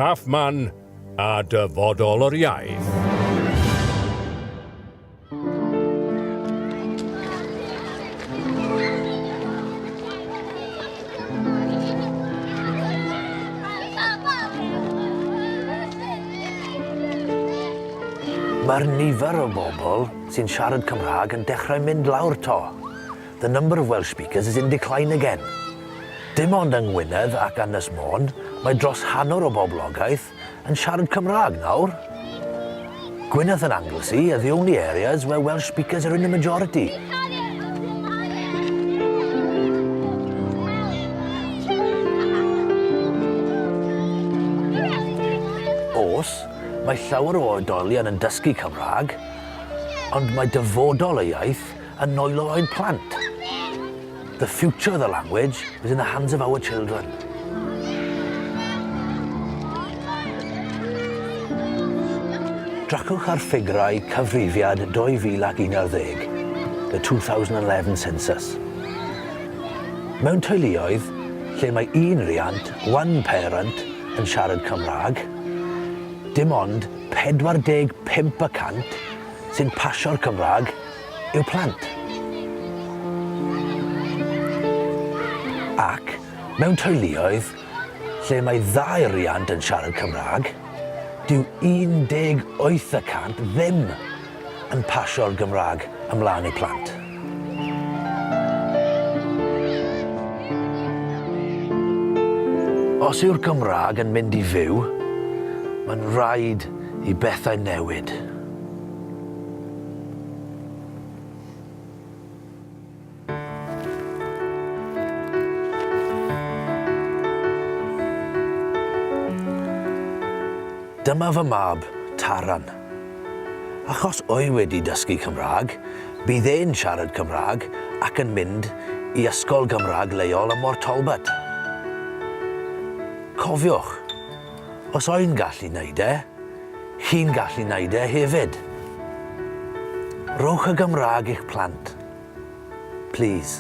Taff Man a dyfodol yr iaith. Mae'r nifer o bobl sy'n siarad Cymraeg yn dechrau mynd lawr 'to. The number of Welsh speakers is in decline again. Dim ond yng Ngwynedd ac Ynys Môn mae dros hanner o boblogaeth yn siarad Cymraeg nawr. Gwynedd and Anglesey are the only areas where Welsh speakers are in the majority. Oes, mae llawer o oedolion yn dysgu Cymraeg, ond mae dyfodol y iaith yn nwylo ein plant. The future of the language is in the hands of our children. Drachwch ar ffigurau cyfrifiad 2011, the 2011 census. Mewn teuluoedd lle mae un riant, one parent, yn siarad Cymraeg, dim ond 45 y cant sy'n pasio'r Cymraeg i'w plant. Ac mewn teuluoedd lle mae ddau riant yn siarad Cymraeg, dyw 18 y cant ddim yn pasio'r Gymraeg ymlaen i'w plant. Os yw'r Gymraeg yn mynd i fyw, mae'n rhaid i bethau newid. Dyma fy mab, Taran. Achos o'i wedi dysgu Cymraeg, bydd e'n siarad Cymraeg ac yn mynd i ysgol Gymraeg leol ym Mhort Talbot. Cofiwch, os oe'n gallu neud e, Chi'n gallu neud e hefyd. Rhowch y Gymraeg i'ch plant. Plîs.